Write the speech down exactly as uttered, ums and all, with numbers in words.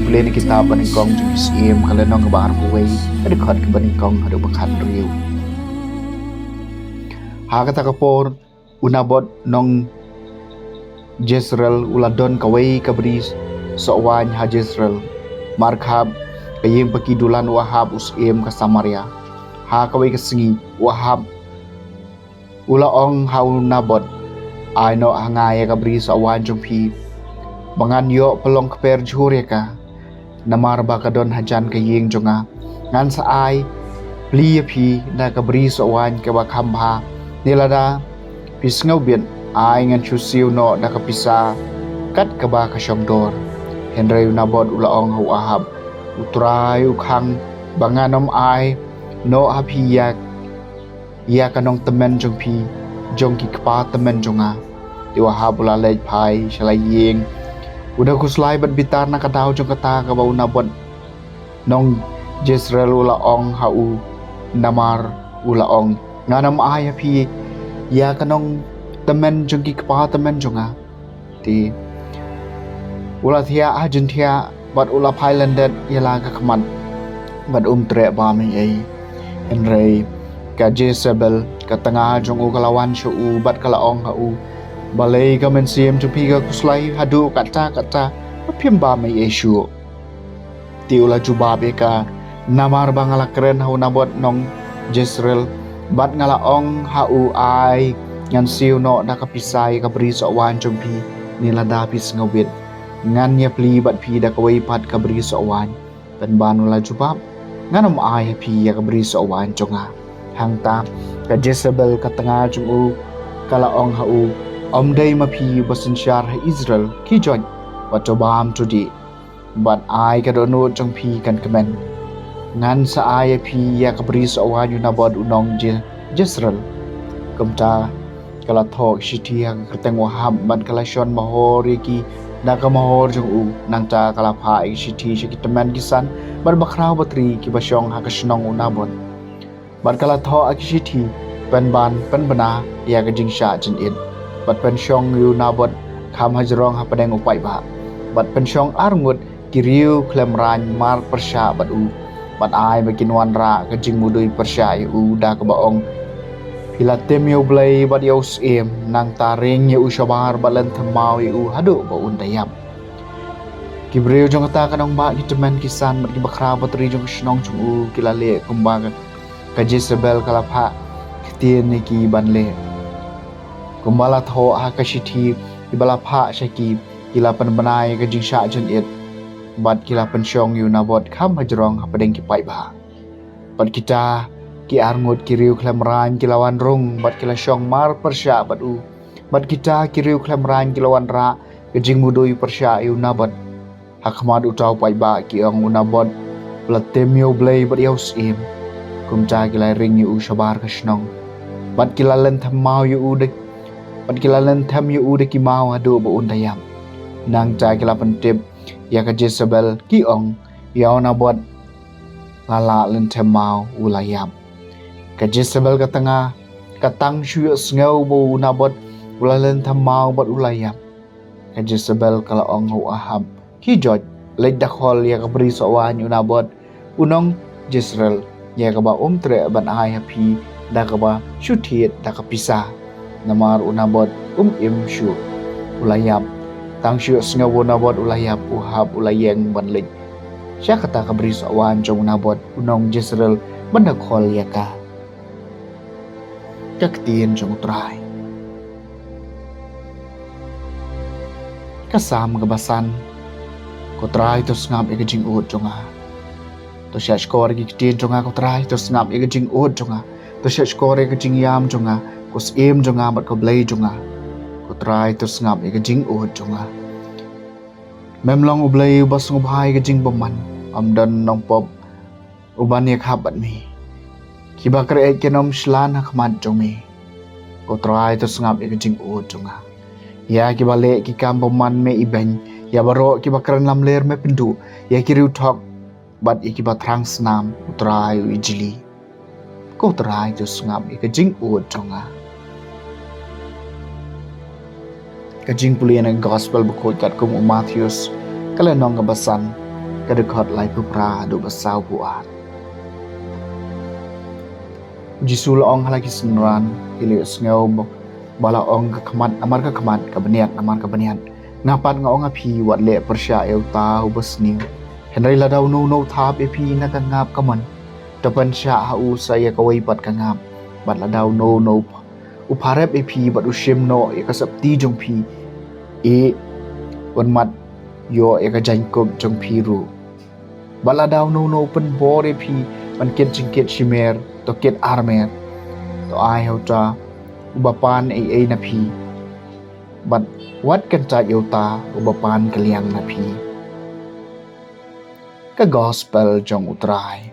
Pule na kitab ba nyngkong jong ki Syiem ka lynnong kaba arphew wei, ka dkhot kaba nyngkong haduh ba khathynriew. Ha kata ka por, u Nabot nong Jezreel u la don kawei ka bri soh waiñ ha Jezreel, markhap ka ïing ba ki dulan u Ahab u Syiem ka Samaria. Ha kawei ka sngi, u Ahab u la ong ha u Nabot, ai noh ha nga ïa ka bri soh waiñ jong phi, ba ngan ïoh pynlong kper jhur ïa ka, namar ba ka don hajan ka ïing jong nga. Ngan sa ai pli ïa phi na ka bri soh waiñ kaba kham bha, ne lada phi sngewbit, ai ngan shu siew noh da ka pisa kat kaba ka shong dor. Hynrei u Nabot u la ong ha u Ahab, U Trai u khang ba ngan ym ai noh ha phi ïa ïa ka nongtymmen jong phi jong ki kpa tymmen jong nga. Te u Ahab u la leit phai sha la ïing, u da khuslai bad bitar na ka daw jong kata kaba u Nabot nong Jezreel u la ong ha u, namar u la ong, ngan ym ai ha phi ïa ka nongtymmen jong ki kpa tymmen jong nga. Te u la thiah ha jingthiah bad u la phai lyndet ïa la ka khmat, bad um treh bam ei ei. Hynrei ka Jezebel ka tnga jong u ka la wan sha u bad ka la ong ha u, balei ka mynsiem jong phi ka khuslai haduh katta katta, ba phim bam ei ei shuh? Te u la jubab ïa ka, namar ba nga la kren ha u Nabot nong Jezreel, bad nga la ong ha u, ai ngan siew noh da ka pisa ïa ka bri soh waiñ jong phi, ne lada phi sngewbit, ngan ïa pli bad phi da kawei pat ka bri soh waiñ. Pynban u la jubab, ngan ym ai ha phi ïa ka bri soh waiñ jong nga. Hangta ka Jezebel ka tnga jong u ka la ong ha u, ym dei ma phi ba synshar ha Israel, khie joit, wat to bam to dih, bad ai ka dohnud jong phi kan kmen. Ngan sa ai ïa phi ïa ka bri soh waiñ u Nabot u nong Je- Jezreel. Kumta ka la thoh ki shithi ha ka kyrteng u Ahab bad ka la shon mahor ïa ki da ka mahor jong u. Nangta ka la phah ïa ki shithi sha ki tymmen ki san bad bakhraw batri kiba shong ha ka shnong u Nabot. Bad ka la thoh ha ki shithi, pynban pynbna ïa ka jingshah jingit, bad pynshong ïa u Nabot kham hajrong hapdeng u paidbah, bad pynshong arngut ki riew khlem raiñ mar pyrshah bad u, bad ai ba kin wanrah ka jingmudui pyrshah ïa u da kaba ong, phi la tim ïa U Blei bad ïa u Syiem, nangta ring ïa u shabar bad lynthem maw ïa u haduh ba un da ïap. Ki briew jong kata ka nongbah, ki tymmen ki san bad ki bakhraw batri jong ka shnong jong u ki la leh kumba ka, ka Jezebel ka la phah ktien ïa ki ban leh. Kumba la thoh ha ka shithi kiba la phah sha ki, ki la pynbna ïa ka jingshah jingit bad ki la pynshong ïa u Nabot kham hajrong hapdeng ki paidbah. Bad kita ki arngut ki riew khlem raiñ ki la wan rung bad ki la shong mar pyrshah bad u. Bad kita ki riew khlem raiñ ki la wanrah ka jingmudui pyrshah ïa u Nabot. Ha khmat uta u paidbah ki ong, u Nabot u la tim ïa U Blei bad ïa u Syiem. Kumta ki la ring ïa u shabar ka shnong, bad ki la lynthem maw ïa u da, bad ki la lynthem ïa u da ki maw haduh ba un da ïap. Nangta ki la pyntip ïa ka Jezebel, ki ong, ïa u Nabot la lah lynthem maw, u la ïap. Ka Jezebel ka tnga, ka tang shu ïohsngew ba u Nabot u la lynthem maw bad u la ïap, ka Jezebel ka la ong ha u Ahab, khie joit, leit da khol ïa ka bri soh waiñ u Nabot u nong Jezreel, ïa kaba um treh ban ai ha phi da kaba shu thied da ka pisa, namar u Nabot um im shuh, u la ïap. Tang shu ïohsngew ba u Nabot u la ïap, u Ahab u la ïeng ban leit sha kata ka bri soh waiñ jong u Nabot u nong Jezreel ban da khol ïa ka. Ka ktien jong U Trai. Ka Salm kaba san. Ko Trai, to sngap ïa ka jingud jong nga. To shahshkor ïa ki ktien jong nga, ko Trai, to sngap ïa ka jingud jong nga. To shahshkor ïa ka jingïam jong nga, ko Syiem jong nga bad ko Blei jong nga. Ko Trai, to sngap ïa ka jingud jong nga. Mem long U Blei uba sngewbha ïa ka jingbymman, ym don nongpop uban ïakhap bad me. Kiba kyrhai kin ym shlan ha khmat jong me. Ko Trai, to sngap ïa ka jingud jong nga. Ïa kiba leh ki kam bymman me ibeiñ, ïa baroh kiba kren lamler me pynduh, ïa ki riewthok bad ïa kiba thrang snam U Trai u ijli. Ko Trai, to sngap ïa ka jingud jong nga. Ka jingpule na ka Gospel bakhuid katkum u Mathaios, ka lynnong kaba san, ka dkhot laiphew phra haduh ba sawphew ar. Jisu u la ong ha la ki synran, ki la ïohsngew ba, ba la ong, ka khmat namar ka khmat, ka bniat namar ka bniat. Nga pat nga ong ha phi, wat leh pyrshah ïa uta uba sniew. Hynrei lada uno uno u thap ïa phi na ka ngap kamon, to pynshah ha u sa ïa kawei pat ka ngap. Bad lada uno uno u pharep ïa phi bad u shim noh ïa ka septi jong phi, e, un mat ïoh ïa ka jaiñkup jong phi ruh. Bad lada uno uno u pynbor ïa phi ban kit jingkit shimer, to kit armer. To ai ha uta uba pan ei ei na phi, bad wat kyntait ïa uta uba pan kylliang na phi. Ka Gospel jong U Trai.